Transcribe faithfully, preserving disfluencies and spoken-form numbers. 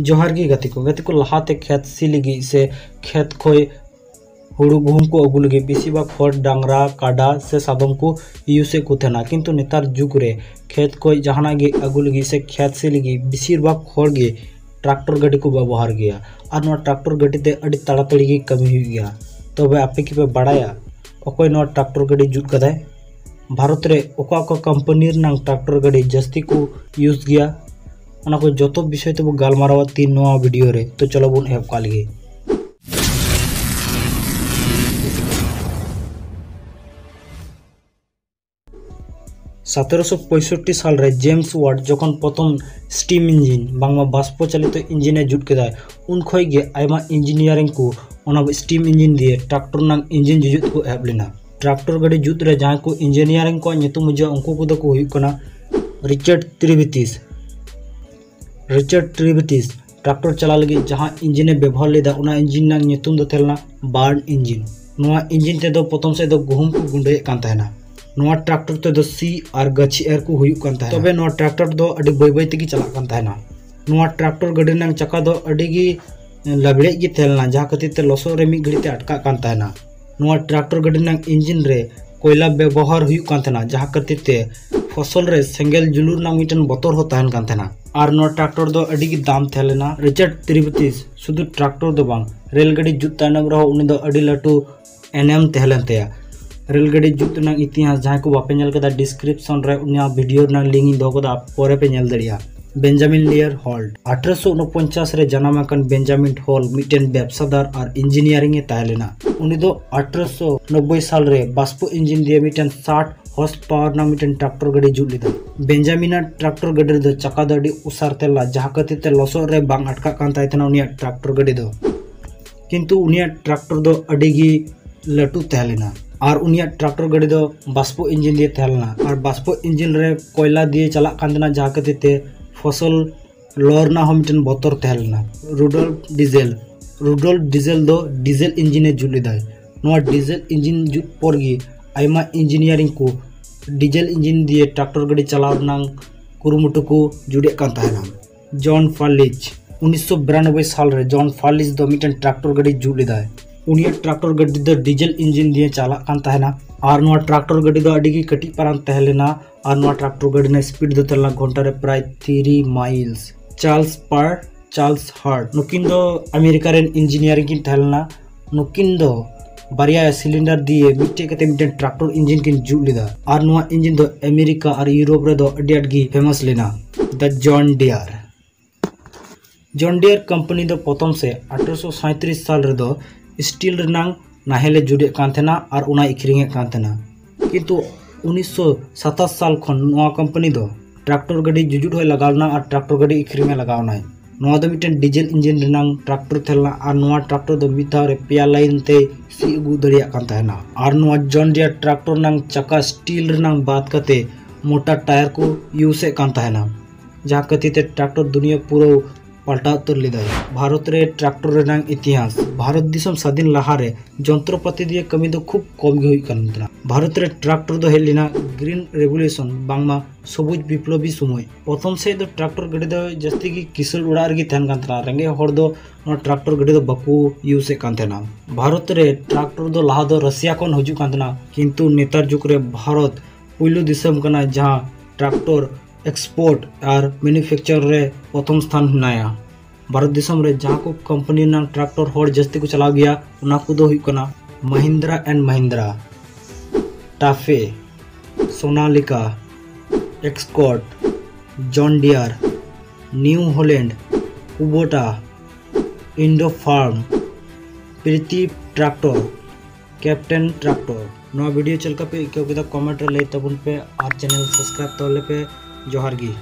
ᱡᱚᱦᱟᱨ ᱜᱮ ᱜᱟᱛᱮ ᱠᱚ᱾ ᱜᱟᱛᱮ ᱠᱚ, ᱞᱟᱦᱟᱛᱮ ᱠᱷᱮᱛ ᱥᱤ ᱞᱟᱹᱜᱤᱫ ᱥᱮ ᱠᱷᱮᱛ ᱠᱷᱚᱡ ᱦᱩᱲᱩ ᱜᱩᱦᱩᱢ ᱠᱚ ᱟᱹᱜᱩ ᱞᱟᱹᱜᱤᱫ ᱵᱮᱥᱤᱨ ᱵᱷᱟᱜᱽ ᱦᱚᱲ ᱰᱟᱝᱨᱟ, ᱠᱟᱰᱟ ᱥᱮ ᱥᱟᱫᱚᱢ ᱠᱚ use ᱮᱫ ᱠᱚ ᱛᱟᱦᱮᱱᱟ, ᱠᱤᱱᱛᱩ ᱱᱮᱛᱟᱨ ᱡᱩᱜᱽ ᱨᱮ ᱠᱷᱮᱛ ᱠᱷᱚᱡ ᱡᱟᱦᱟᱱᱟᱜ ᱜᱮ ᱟᱹᱜᱩ ᱞᱟᱹᱜᱤᱫ ᱥᱮ ᱠᱷᱮᱛ ᱥᱤ ᱞᱟᱹᱜᱤᱫ ᱵᱮᱥᱤᱨ ᱵᱷᱟᱜᱽ ᱦᱚᱲ ᱜᱮ tractor ᱜᱟᱹᱰᱤ ᱠᱚ ᱵᱮᱵᱚᱦᱟᱨ ᱜᱮᱭᱟ᱾ ᱟᱨ ᱱᱚᱣᱟ tractor ᱜᱟᱹᱰᱤ ᱛᱮ ᱟᱹᱰᱤ ᱛᱟᱲᱟᱛᱟᱲᱤ ᱜᱮ ᱠᱟᱹᱢᱤ ᱦᱩᱭᱩᱜ ᱜᱮᱭᱟ᱾ ᱛᱚᱵᱮ ᱟᱯᱮ ᱠᱤᱯᱮ ᱵᱟᱲᱟᱭᱟ ᱚᱠᱚᱭ ᱱᱚᱣᱟ tractor ᱜᱟᱹᱰᱤ ᱡᱩᱛ ᱠᱟᱫᱟᱭ? ᱵᱷᱟᱨᱚᱛ ᱨᱮ ᱚᱠᱟ ᱚᱠᱟ company ᱨᱮᱱᱟᱝ tractor ᱜᱟᱹᱰᱤ ᱡᱟᱹᱥᱛᱤ ᱠᱚ use ᱜᱮᱭᱟ? ᱚᱱᱟ ᱠᱚ ᱡᱚᱛᱚ ᱵᱤᱥᱚᱭ ᱛᱮᱵᱚ ᱜᱟᱞᱢᱟᱨᱟᱣᱟ ᱛᱤᱦᱤᱧ ᱱᱚᱣᱟ video ᱨᱮ᱾ ᱛᱚ ᱪᱚᱞᱚ ᱵᱚᱱ ᱮᱦᱚᱵ ᱠᱟᱜ ᱞᱮᱜᱮ᱾ ᱥᱚᱛᱮᱨᱚᱥᱚ ᱯᱚᱸᱭᱥᱚᱴᱴᱤ ᱥᱟᱞ ᱨᱮ James Watt ᱡᱚᱠᱷᱚᱱ ᱯᱨᱚᱛᱷᱚᱢ steam engine ᱵᱟᱝᱢᱟ ᱵᱟᱥᱯᱚ ᱪᱟᱞᱤᱛ engine ᱮ ᱡᱩᱛ ᱠᱮᱫᱟᱭ, ᱩᱱ ᱠᱷᱚᱡ ᱜᱮ ᱟᱭᱢᱟ engineering ᱠᱚ ᱚᱱᱟ steam engine ᱫᱤᱭᱮ tractor ᱨᱮᱱᱟᱝ engine ᱡᱩᱡᱩᱛ ᱠᱚ ᱮᱦᱚᱵ ᱞᱮᱱᱟ᱾ Tractor ᱜᱟᱹᱰᱤ ᱡᱩᱛ ᱨᱮ ᱡᱟᱦᱟᱸᱭ ᱠᱚ engineering ᱠᱚᱣᱟᱜ ᱧᱩᱛᱩᱢ ᱵᱩᱡᱷᱟᱹᱜᱼᱟ, ᱩᱱᱠᱩ ᱠᱚᱫᱚ ᱠᱚ ᱦᱩᱭᱩᱜ ᱠᱟᱱᱟ ᱨᱤᱪᱟᱨᱰ ᱛᱨᱤᱵᱤᱛᱤᱥ᱾ ᱨᱤᱪᱟᱨᱰ ᱛᱨᱤᱵᱤᱛᱤᱥ tractor ᱪᱟᱞᱟᱣ ᱞᱟᱹᱜᱤᱫ ᱡᱟᱦᱟᱸ engine ᱮ ᱵᱮᱵᱚᱦᱟᱨ ᱞᱮᱫᱟ, ᱚᱱᱟ engine ᱨᱮᱱᱟᱜ ᱧᱩᱛᱩᱢ ᱫᱚ ᱛᱟᱦᱮᱸ ᱞᱮᱱᱟ Burn engine᱾ ᱱᱚᱣᱟ engine ᱛᱮᱫᱚ ᱯᱨᱚᱛᱷᱚᱢ ᱥᱮᱫ ᱫᱚ ᱜᱩᱦᱩᱢ ᱠᱚ ᱜᱩᱸᱰᱟᱹᱭᱮᱫ ᱠᱟᱱ ᱛᱟᱦᱮᱱᱟ᱾ ᱱᱚᱣᱟ tractor ᱛᱮᱫᱚ ᱥᱤ ᱟᱨ ᱜᱟᱹᱪᱷᱤ ᱮᱨ ᱠᱚ ᱦᱩᱭᱩᱜ ᱠᱟᱱ ᱛᱟᱦᱮᱱᱟ᱾ ᱛᱚᱵᱮ ᱱᱚᱣᱟ tractor ᱫᱚ ᱟᱹᱰᱤ ᱵᱟᱹᱭ ᱵᱟᱹᱭ ᱛᱮᱜᱮ ᱪᱟᱞᱟᱜ ᱠᱟᱱ ᱛᱟᱦᱮᱱᱟ᱾ ᱱᱚᱣᱟ tractor ᱜᱟᱹᱰᱤ ᱨᱮᱱᱟᱜ ᱪᱟᱠᱟ ᱫᱚ ᱟᱹᱰᱤ ᱜᱮ ᱞᱟᱵᱲᱮᱡ ᱜᱮ ᱛᱟᱦᱮᱸ ᱞᱮᱱᱟ, ᱡᱟᱦᱟᱸ ᱠᱷᱟᱹᱛᱤᱨ ᱛᱮ ᱞᱚᱥᱚᱫ ᱨᱮ ᱢᱤᱫ ᱜᱷᱟᱹᱲᱤᱡ ᱛᱮ ᱟᱴᱠᱟᱜ ᱠᱟᱱ ᱛᱟᱦᱮᱱᱟ᱾ ᱱᱚᱣᱟ tractor ᱜᱟᱹᱰᱤ ᱨᱮᱱᱟᱜ engine ᱨᱮ ᱠᱚᱭᱞᱟ ᱵᱮᱵᱚᱦᱟᱨ ᱦᱩᱭᱩᱜ ᱠᱟᱱ ᱛᱟᱦᱮᱱᱟ, ᱡᱟᱦᱟᱸ ᱠᱷᱟᱹᱛᱤᱨ ᱛᱮ ᱯᱷᱚᱥᱚᱞ ᱨᱮ ᱥᱮᱸᱜᱮᱞ ᱡᱩᱞᱩᱜ ᱨᱮᱱᱟᱜ ᱢᱤᱫᱴᱮᱱ ᱵᱚᱛᱚᱨ ᱦᱚᱸ ᱛᱟᱦᱮᱱ ᱠᱟᱱ ᱛᱟᱦᱮᱱᱟ᱾ ᱟᱨ ᱱᱚᱣᱟ tractor ᱫᱚ ᱟᱹᱰᱤ ᱜᱮ ᱫᱟᱢ ᱛᱟᱦᱮᱸ ᱞᱮᱱᱟ᱾ ᱨᱤᱪᱟᱨᱰ ᱛᱨᱤᱵᱤᱛᱤᱥ ᱥᱩᱫᱷᱩ tractor ᱫᱚ ᱵᱟᱝ, ᱨᱮᱞ ᱜᱟᱹᱰᱤ ᱡᱩᱛ ᱛᱟᱭᱱᱚᱢ ᱨᱮᱦᱚᱸ ᱩᱱᱤ ᱫᱚ ᱟᱹᱰᱤ ᱞᱟᱹᱴᱩ ᱮᱱᱮᱢ ᱛᱟᱦᱮᱸ ᱞᱮᱱ ᱛᱟᱭᱟ᱾ ᱨᱮᱞ ᱜᱟᱹᱰᱤ ᱡᱩᱛ ᱨᱮᱱᱟᱜ ᱤᱛᱤᱦᱟᱥ ᱡᱟᱦᱟᱸᱭ ᱠᱚ ᱵᱟᱯᱮ ᱧᱮᱞ ᱠᱟᱫᱟ, description ᱨᱮ ᱩᱱᱤᱭᱟᱜ video ᱨᱮᱱᱟᱜ link ᱤᱧ ᱫᱚᱦᱚ ᱠᱟᱫᱟ, ᱯᱚᱨᱮ ᱯᱮ ᱧᱮᱞ ᱫᱟᱲᱮᱭᱟᱜᱼᱟ᱾ ᱵᱮᱧᱡᱟᱢᱤᱱ ᱞᱤᱭᱟᱨ ᱦᱚᱞᱴ᱾ ᱟᱴᱷᱨᱚᱥᱚ ᱩᱱᱚᱯᱚᱧᱪᱟᱥ ᱨᱮ ᱡᱟᱱᱟᱢ ᱟᱠᱟᱱ ᱵᱮᱧᱡᱟᱢᱤᱱ ᱦᱚᱞ ᱢᱤᱫᱴᱮᱱ ᱵᱮᱵᱥᱟᱫᱟᱨ ᱟᱨ engineering ᱮ ᱛᱟᱦᱮᱸ ᱞᱮᱱᱟ᱾ ᱩᱱᱤ ᱫᱚ ᱟᱴᱷᱨᱚᱥᱚ ᱱᱚᱵᱵᱳᱭ ᱥᱟᱞ ᱨᱮ ᱵᱟᱥᱯᱚ engine ᱫᱤᱭᱮ ᱢᱤᱫᱴᱮᱱ ᱥᱟᱴ horse power ᱨᱮᱱᱟᱜ ᱢᱤᱫᱴᱮᱱ tractor ᱜᱟᱹᱰᱤ ᱡᱩᱛ ᱞᱮᱫᱟ᱾ ᱵᱮᱧᱡᱟᱢᱤᱱᱟᱜ tractor ᱜᱟᱹᱰᱤ ᱨᱮᱫᱚ ᱪᱟᱠᱟ ᱫᱚ ᱟᱹᱰᱤ ᱩᱥᱟᱨ ᱛᱮ ᱞᱟ, ᱡᱟᱦᱟᱸ ᱠᱷᱟᱹᱛᱤᱨ ᱛᱮ ᱞᱚᱥᱚᱫ ᱨᱮ ᱵᱟᱝ ᱟᱴᱠᱟᱜ ᱠᱟᱱ ᱛᱟᱭ ᱛᱟᱦᱮᱱᱟ ᱩᱱᱤᱭᱟᱜ tractor ᱜᱟᱹᱰᱤ ᱫᱚ᱾ ᱠᱤᱱᱛᱩ ᱩᱱᱤᱭᱟᱜ tractor ᱫᱚ ᱟᱹᱰᱤ ᱜᱮ ᱞᱟᱹᱴᱩ ᱛᱟᱦᱮᱸ ᱞᱮᱱᱟ ᱟᱨ ᱩᱱᱤᱭᱟᱜ tractor ᱜᱟᱹᱰᱤ ᱫᱚ ᱵᱟᱥᱯᱚ engine ᱫᱤᱭᱮ ᱛᱟᱦᱮᱸ ᱞᱮᱱᱟ ᱟᱨ ᱵᱟᱥᱯᱚ engine ᱨᱮ ᱠᱚᱭᱞᱟ ᱫᱤᱭᱮ ᱪᱟᱞᱟᱜ ᱠᱟᱱ ᱛᱟᱦᱮᱱᱟ, ᱡᱟᱦᱟᱸ ᱠᱷᱟᱹᱛᱤᱨ ᱛᱮ ᱯᱷᱚᱥᱚᱞ ᱞᱚ ᱨᱮᱱᱟᱜ ᱦᱚᱸ ᱢᱤᱫᱴᱮᱱ ᱵᱚᱛᱚᱨ ᱛᱟᱦᱮᱸ ᱞᱮᱱᱟ᱾ ᱨᱩᱰᱚᱞᱯᱷ ᱰᱤᱡᱮᱞ᱾ ᱨᱩᱰᱚᱞᱯᱷ ᱰᱤᱡᱮᱞ ᱫᱚ diesel engine ᱮ ᱡᱩᱛ ᱞᱮᱫᱟᱭ᱾ ᱱᱚᱣᱟ diesel engine ᱡᱩᱛ ᱯᱚᱨ ᱜᱮ ᱟᱭᱢᱟ engineering ᱠᱚ diesel engine ᱫᱤᱭᱮ tractor ᱜᱟᱹᱰᱤ ᱪᱟᱞᱟᱣ ᱨᱮᱱᱟᱜ ᱠᱩᱨᱩᱢᱩᱴᱩ ᱠᱚ ᱡᱩᱴᱮᱫ ᱠᱟᱱ ᱛᱟᱦᱮᱱᱟ᱾ ᱡᱚᱱ ᱯᱷᱟᱨᱞᱤᱪ᱾ ᱩᱱᱤᱥᱥᱚ ᱵᱤᱨᱟᱱᱚᱵᱵᱳᱭ ᱥᱟᱞ ᱨᱮ ᱡᱚᱱ ᱯᱷᱟᱨᱞᱤᱥ ᱫᱚ ᱢᱤᱫᱴᱮᱱ ᱴᱨᱟᱠᱴᱚᱨ ᱜᱟᱹᱰᱤ ᱡᱩᱛ ᱞᱮᱫᱟᱭ᱾ ᱩᱱᱤᱭᱟᱜ ᱴᱨᱟᱠᱴᱚᱨ ᱜᱟᱹᱰᱤ ᱫᱚ ᱰᱤᱡᱮᱞ ᱤᱧᱡᱤᱱ ᱫᱤᱭᱮ ᱪᱟᱞᱟᱜ ᱠᱟᱱ ᱛᱟᱦᱮᱱᱟ ᱟᱨ ᱱᱚᱣᱟ ᱴᱨᱟᱠᱴᱚᱨ ᱜᱟᱹᱰᱤ ᱫᱚ ᱟᱹᱰᱤ ᱜᱮ ᱠᱟᱹᱴᱤᱡ ᱯᱟᱨᱟᱝ ᱛᱟᱦᱮᱸ ᱞᱮᱱᱟ ᱟᱨ ᱱᱚᱣᱟ ᱴᱨᱟᱠᱴᱚᱨ ᱜᱟᱹᱰᱤ ᱨᱮᱱᱟᱜ ᱥᱯᱤᱰ ᱫᱚ ᱛᱟᱦᱮᱸ ᱞᱮᱱᱟ ᱜᱷᱚᱱᱴᱟ ᱨᱮ ᱯᱨᱟᱭ ᱛᱷᱨᱤ ᱢᱟᱭᱤᱞᱥ᱾ ᱪᱟᱨᱞᱥ ᱯᱟᱨ, ᱪᱟᱨᱞᱥ ᱦᱟᱨᱴ, ᱱᱩᱠᱤᱱ ᱫᱚ ᱟᱢᱮᱨᱤᱠᱟ ᱨᱮᱱ ᱤᱧᱡᱤᱱᱤᱭᱟᱨ ᱠᱤᱱ ᱛᱟᱦᱮᱸ ᱞᱮᱱᱟ᱾ ᱱᱩᱠᱤᱱ ᱫᱚ ᱵᱟᱨᱭᱟ ᱥᱤᱞᱤᱱᱰᱟᱨ ᱫᱤᱭᱮ ᱢᱤᱫᱴᱮᱡ ᱠᱟᱛᱮ ᱢᱤᱫᱴᱮᱱ ᱴᱨᱟᱠᱴᱚᱨ ᱤᱧᱡᱤᱱ ᱠᱤᱱ ᱡᱩᱛ ᱞᱮᱫᱟ ᱟᱨ ᱱᱚᱣᱟ ᱤᱧᱡᱤᱱ ᱫᱚ ᱟᱢᱮᱨᱤᱠᱟ ᱟᱨ ᱤᱭᱩᱨᱳᱯ ᱨᱮᱫᱚ ᱟᱹᱰᱤ ᱟᱸᱴ ᱜᱮ ᱯᱷᱮᱢᱟᱥ ᱞᱮᱱᱟ᱾ ᱫᱟ ᱡᱚᱱ ᱰᱤᱭᱟᱨ᱾ ᱡᱚᱱ ᱰᱤᱭᱟᱨ ᱠᱳᱢᱯᱟᱱᱤ ᱫᱚ ᱯᱨᱚᱛᱷᱚᱢ ᱥᱮ ᱟᱴᱷᱨᱚᱥᱚ ᱥᱟᱸᱭᱛᱨᱤᱥ ᱥᱟᱞ ᱨᱮᱫᱚ ᱥᱴᱤᱞ ᱨᱮᱱᱟᱝ ᱱᱟᱦᱮᱞ ᱮ ᱡᱩᱛᱮᱫ ᱠᱟᱱ ᱛᱟᱦᱮᱱᱟ ᱟᱨ ᱚᱱᱟᱭ ᱟᱹᱠᱷᱨᱤᱧᱮᱫ ᱠᱟᱱ ᱛᱟᱦᱮᱱᱟ᱾ ᱠᱤᱱᱛᱩ ᱩᱱᱤᱥᱥᱚ ᱥᱟᱛᱟᱥ ᱥᱟᱞ ᱠᱷᱚᱱ ᱱᱚᱣᱟ ᱠᱳᱢᱯᱟᱱᱤ ᱫᱚ ᱴᱨᱟᱠᱴᱚᱨ ᱜᱟᱹᱰᱤ ᱡᱩᱡᱩᱫ ᱦᱚᱸᱭ ᱞᱟᱜᱟᱣ ᱞᱮᱱᱟ ᱟᱨ ᱴᱨᱟᱠᱴᱚᱨ ᱜᱟᱹᱰᱤ ᱟᱹᱠᱷᱨᱤᱧ ᱮ ᱞᱟᱜᱟᱣ ᱮᱱᱟᱭ᱾ ᱱᱚᱣᱟ ᱫᱚ ᱢᱤᱫᱴᱮᱱ ᱰᱤᱡᱮᱞ ᱤᱧᱡᱤᱱ ᱨᱮᱱᱟᱝ ᱴᱨᱟᱠᱴᱚᱨ ᱛᱟᱦᱮᱸ ᱞᱮᱱᱟ ᱟᱨ ᱱᱚᱣᱟ ᱴᱨᱟᱠᱴᱚᱨ ᱫᱚ ᱢᱤᱫ ᱫᱷᱟᱣ ᱨᱮ ᱯᱮᱭᱟ ᱞᱟᱭᱤᱱ ᱛᱮᱭ ᱥᱤ ᱟᱹᱜᱩ ᱫᱟᱲᱮᱭᱟᱜ ᱠᱟᱱ ᱛᱟᱦᱮᱱᱟ᱾ ᱟᱨ ᱱᱚᱣᱟ ᱡᱚᱱ ᱰᱤᱭᱟᱨ ᱴᱨᱟᱠᱴᱚᱨ ᱨᱮᱱᱟᱝ ᱪᱟᱠᱟ ᱥᱴᱤᱞ ᱨᱮᱱᱟᱝ ᱵᱟᱫ ᱠᱟᱛᱮ ᱢᱚᱴᱟ ᱴᱟᱭᱟᱨ ᱠᱚ ᱤᱭᱩᱡᱽ ᱮᱫ ᱠᱟᱱ ᱛᱟᱦᱮᱱᱟ, ᱡᱟᱦᱟᱸ ᱠᱷᱟᱹᱛᱤᱨ ᱛᱮ ᱴᱨᱟᱠᱴᱚᱨ ᱫᱩᱱᱤᱭᱟᱹ ᱯᱩᱨᱟᱹ ᱯᱟᱞᱴᱟᱣ ᱩᱛᱟᱹᱨ ᱞᱮᱫᱟᱭ᱾ ᱵᱷᱟᱨᱚᱛ ᱨᱮ ᱴᱨᱟᱠᱴᱚᱨ ᱨᱮᱱᱟᱝ ᱤᱛᱤᱦᱟᱥ᱾ ᱵᱷᱟᱨᱚᱛ ᱫᱤᱥᱚᱢ ᱥᱟᱫᱷᱤᱱ ᱞᱟᱦᱟᱨᱮ ᱡᱚᱱᱛᱨᱚᱯᱟᱛᱤ ᱫᱤᱭᱮ ᱠᱟᱹᱢᱤ ᱫᱚ ᱠᱷᱩᱵ ᱠᱚᱢ ᱜᱮ ᱦᱩᱭᱩᱜ ᱠᱟᱱ ᱛᱟᱦᱮᱱᱟ᱾ ᱵᱷᱟᱨᱚᱛ ᱨᱮ ᱴᱨᱟᱠᱴᱚᱨ ᱫᱚ ᱦᱮᱡ ᱞᱮᱱᱟ ᱜᱨᱤᱱ ᱨᱮᱵᱷᱚᱞᱩᱥᱚᱱ, ᱵᱟᱝᱢᱟ ᱥᱚᱵᱩᱡ ᱵᱤᱯᱞᱚᱵᱤ ᱥᱚᱢᱚᱭ᱾ ᱯᱨᱚᱛᱷᱚᱢ ᱥᱮᱫ ᱫᱚ ᱴᱨᱟᱠᱴᱚᱨ ᱜᱟᱹᱰᱤ ᱫᱚ ᱡᱟᱹᱥᱛᱤ ᱜᱮ ᱠᱤᱥᱟᱹᱬ ᱚᱲᱟᱜ ᱨᱮᱜᱮ ᱛᱟᱦᱮᱱ ᱠᱟᱱ ᱛᱟᱦᱮᱱᱟ᱾ ᱨᱮᱸᱜᱮᱡ ᱦᱚᱲ ᱫᱚ ᱱᱚᱣᱟ ᱴᱨᱟᱠᱴᱚᱨ ᱜᱟᱹᱰᱤ ᱫᱚ ᱵᱟᱠᱚ ᱤᱭᱩᱡᱽ ᱮᱫ ᱠᱟᱱ ᱛᱟᱦᱮᱱᱟ᱾ ᱵᱷᱟᱨᱚᱛ ᱨᱮ ᱴᱨᱟᱠᱴᱚᱨ ᱫᱚ ᱞᱟᱦᱟ ᱫᱚ ᱨᱟᱥᱤᱭᱟ ᱠᱷᱚᱱ ᱦᱤᱡᱩᱜ ᱠᱟᱱ ᱛᱟᱦᱮᱱᱟ, ᱠᱤᱱᱛᱩ ᱱᱮᱛᱟᱨ ᱡᱩᱜᱽ ᱨᱮ ᱵᱷᱟᱨᱚᱛ ᱯᱩᱭᱞᱩ ᱫᱤᱥᱚᱢ ᱠᱟᱱᱟ ᱡᱟᱦᱟᱸ ᱴᱨᱟᱠᱴᱚᱨ ᱮᱠᱥᱯᱳᱨᱴ ᱟᱨ ᱢᱮᱱᱩᱯᱷᱮᱠᱪᱟᱨ ᱨᱮ ᱯᱨᱚᱛᱷᱚᱢ ᱥᱛᱷᱟᱱ ᱦᱮᱱᱟᱭᱟ᱾ ᱵᱷᱟᱨᱚᱛ ᱫᱤᱥᱚᱢ ᱨᱮ ᱡᱟᱦᱟᱸ ᱠᱚ ᱠᱳᱢᱯᱟᱱᱤ ᱨᱮᱱᱟᱜ ᱴᱨᱟᱠᱴᱚᱨ ᱦᱚᱲ ᱡᱟᱹᱥᱛᱤ ᱠᱚ ᱪᱟᱞᱟᱣ ᱜᱮᱭᱟ, ᱚᱱᱟ ᱠᱚᱫᱚ ᱦᱩᱭᱩᱜ ᱠᱟᱱᱟ Mahindra and Mahindra, TAFE, Sonalika, Escorts, John Deere, New Holland, Kubota, Indo Farm, Preet tractor, captain tractor. ᱱᱚᱣᱟ ᱵᱷᱤᱰᱤᱭᱳ ᱪᱮᱫ ᱞᱮᱠᱟ ᱯᱮ ᱟᱹᱭᱠᱟᱹᱣ ᱠᱮᱫᱟ, ᱠᱚᱢᱮᱱᱴ ᱨᱮ ᱞᱟᱹᱭ ᱛᱟᱵᱚᱱ ᱯᱮ ᱟᱨ ᱪᱮᱱᱮᱞ ᱥᱟᱵᱥᱠᱨᱟᱭᱤᱵ ᱛᱟᱵᱚᱱ ᱯᱮ᱾ ᱡᱚᱦᱟᱨ ᱜᱮ᱾